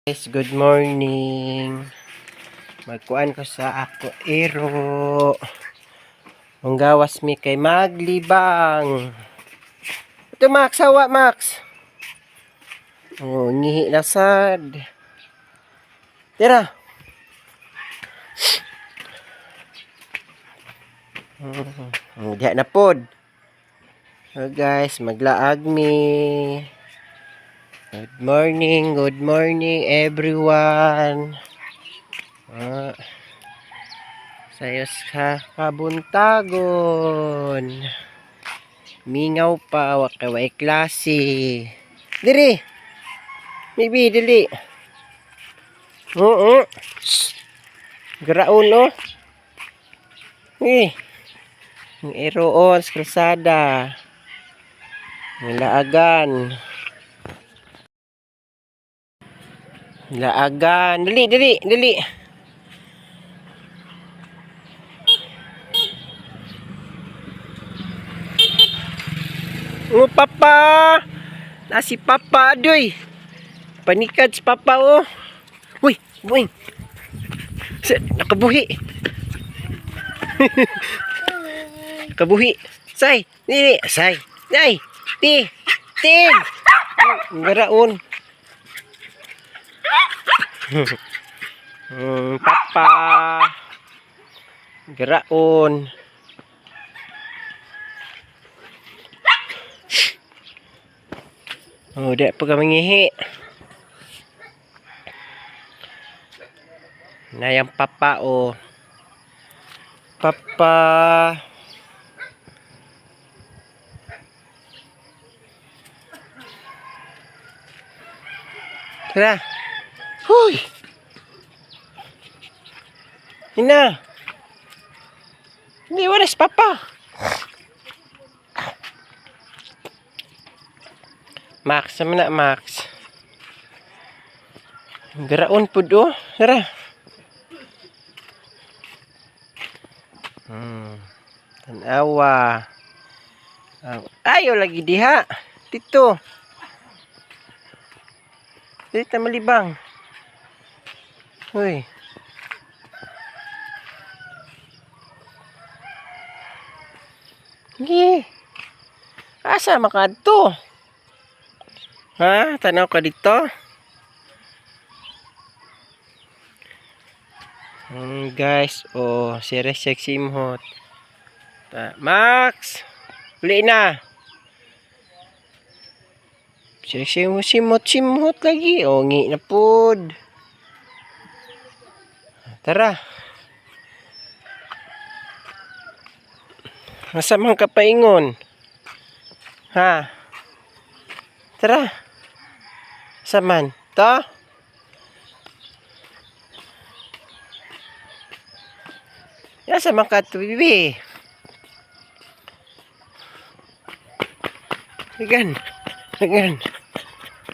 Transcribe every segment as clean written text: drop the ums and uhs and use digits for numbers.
Guys, good morning. Magkuan ko sa ako ero. Manggawas mi kay maglibang. Ito Max, hawa Max. Oh, ngihi na sad. Tira. Diha na pod. Oh, guys, maglaag mi. Good morning everyone. Ah, sayo sa kabuntagon. Mingaw pa, wa kay way klase. Diri. Maybe dili. Oo. Shh. Graon oh. Eh. Ang eroon sa kalsada. Nilaagan. Laagan. Dali, dali, dali. Oh, papa. Na si papa, adoy. Panikad si papa, oh. Uy, buing. Nakabuhi. Nakabuhi. Say, dili, say. Nay, ti, tin. Garaon. Papa. Garaon. Oh, di pa kami ngihi. Nayang papa oh. Papa. Tara. Huy! Ina! Hindi, wala si Papa. Max, sama na, Max. Garaon po do. Tara. Tanawa. Ayaw lagi diha. Dito. Dito malibang. Uy. Gi. Asa makadto? Ha? Tanaw ka dito? Guys, oh, serious sexy imhot. Ta Max! Uli na. Sexy mo simot simot lagi. Oh, ngi na pod. Tara. Asa man ka paingon? Ha? Tara. Asa man? To? Asa man ka to, bibi? Dagan. Dagan.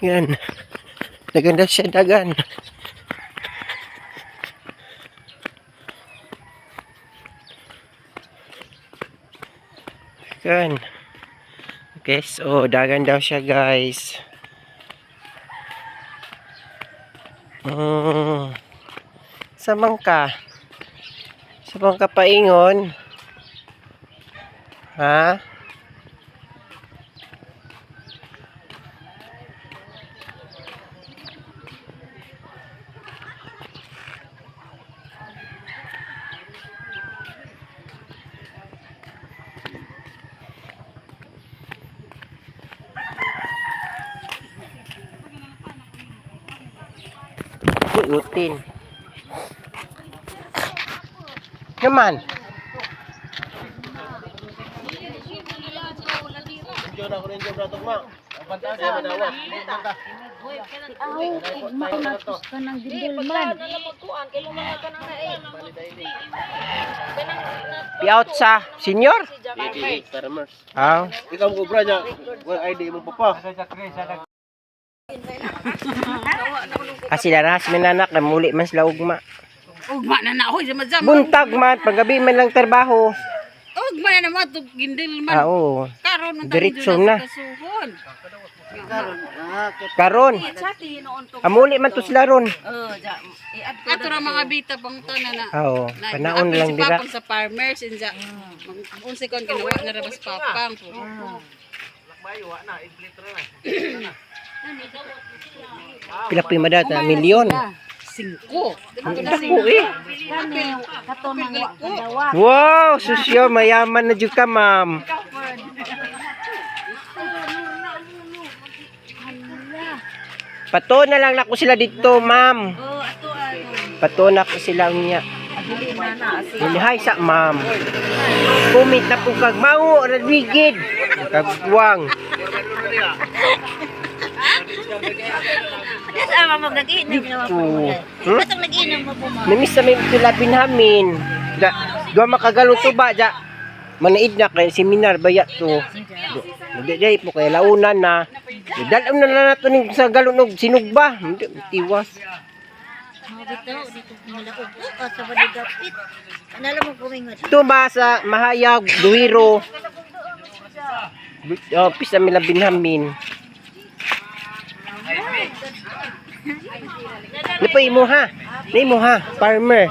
Dagan. Dagan daw siya, dagan. Dagan. Okay, so dagan daw siya, guys. Samang ka? Samang ka paingon? Ha? Utin. Naman. Aw, ugma na ka ng gindulman. Piaut sa senior? Ah. Ikaw mo kubra niya. Wala ID mo papa. Kasi laras may nanak na muli man sila ugma. Ugma na na hoy, zamazam. Buntag man, paggabi man lang trabaho. Ugma na naman to gindil man. Ah, oo. Karon man Diretso na. Kasuhon. Karon. Amuli man to sila ron. Ato ra mga bita pang tanan na. Ah, oo. Panaon lang si dira. Papang sa farmers inja. Unsi kon ginawa na ra bas papang. Pila pa yung madata? Milyon. Singko. Dako eh. Wow, susyo, mayaman na jud ka, ma'am. Pato na lang nako sila dito, ma'am. Pato na ko sila niya. Hay sa ma'am. Kumit na po kag mao radwigid. Kagwang. Kasama mo nag-iinom na Dito. Hmm? Katong nag-iinom mo po mo. Namiss na may sila binhamin. Da, duwa makagalong tuba ja. Manaid na kay seminar baya to. Di di po kay launa na. Dalaw na lang nato ning sa galon og sinugba. Hindi, tiwas. Mga bitaw, dito malaog ko sa baligapit. Ano mo kumingot? Ito ba sa Mahayag, Duhiro. Oh, pisa mila binhamin. Ano pa imo ha? Ni imo ha, farmer.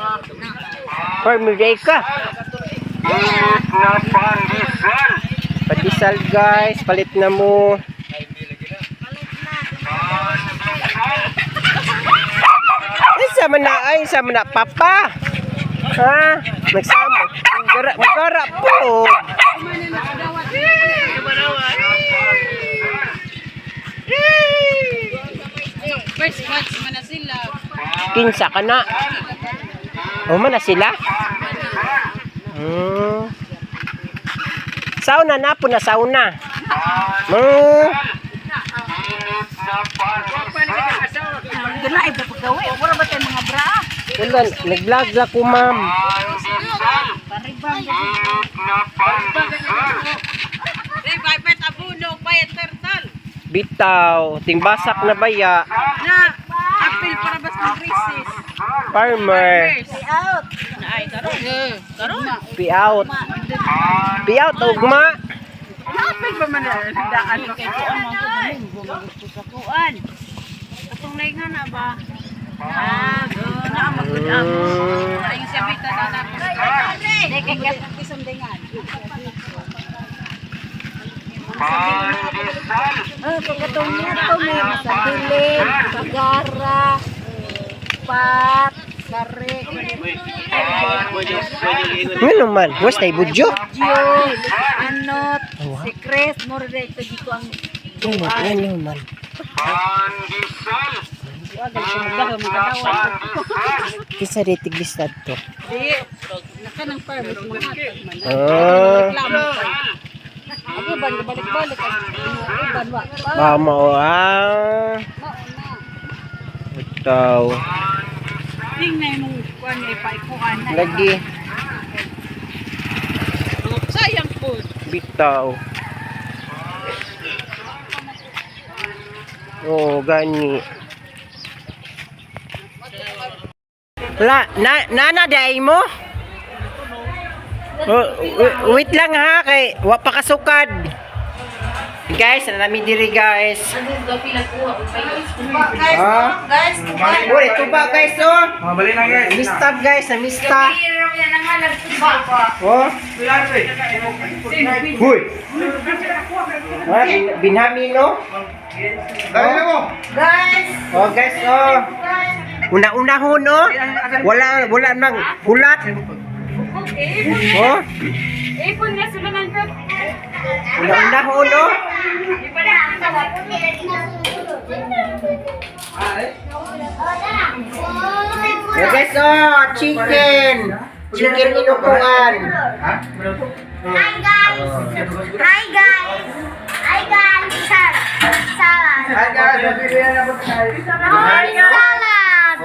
Farmer day ka. Padisal guys, palit na mo. Ay, sama na, ay, sama na, papa. Ha? Nagsama. Gara, gara po. First batch man na sila. Kinsa ka na. O man na sila? Sauna na po na sauna. Dala ay paggawi. Wala ba tayong mga bra? Wala, nag-vlog lang ko, ma'am. Day bye bye abuno payat turtle. Bitaw, tingbasak na baya. Na apil para bas ng recess. Farmer, Out. Ay karon. Karon. pi out. Pi out, ugma. Apil ba man na daan Kay kuan mo ko munggo gusto sa kuan. Katong laingan na ba? Ah, na magud ang. Ay siya bita na na. Di kay kay Isang Oh, kay katong niya to may masabilin, sagara, pat, sare, Ano man, was tayo budyo. Gio, anot, si Chris, more dito dito ang Ano man, ano man. Kisa di tiglistad to. Di naka ng permit mga hatag man. Ah, Reklamo pa. Ako ban balik-balik ang uban wa. tama o ah. Itaw. Tingnan mong kuan ni paikuan na. Lagi, Sayang po. bitaw. Oo, gani. La, na, nana, day mo? Oh, wait lang ha, kay wa pa kasukad. Guys, na nami diri guys. Ha? Guys, Uy, ito ba guys oh? Mabali na guys. Mistap guys, na mista. Oh. Huy. Ha, binhami no? Dali na mo. Guys, Oh guys, oh. Una-unahon no? Wala wala nang hulat. Oh, Ipon na sila ng una-unahon no? Oh guys, oh, chicken. Chicken inukuan. Hi guys! Hi guys! Hi guys! Salad! Salad! Hi guys, nabibigyan na po tayo. Salad!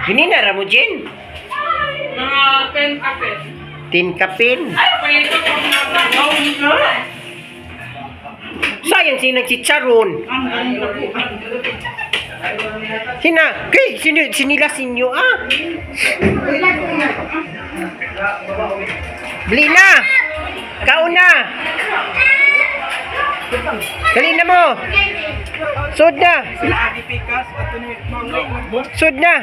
Gini na ra mo, Jen. Mga 10 kapit. Tin kapin. Sayang sinang chicharon. Sina, kay sino sinila sinyo ah. Bili na. Kaon na. Dali na mo. Sud na. Sud na.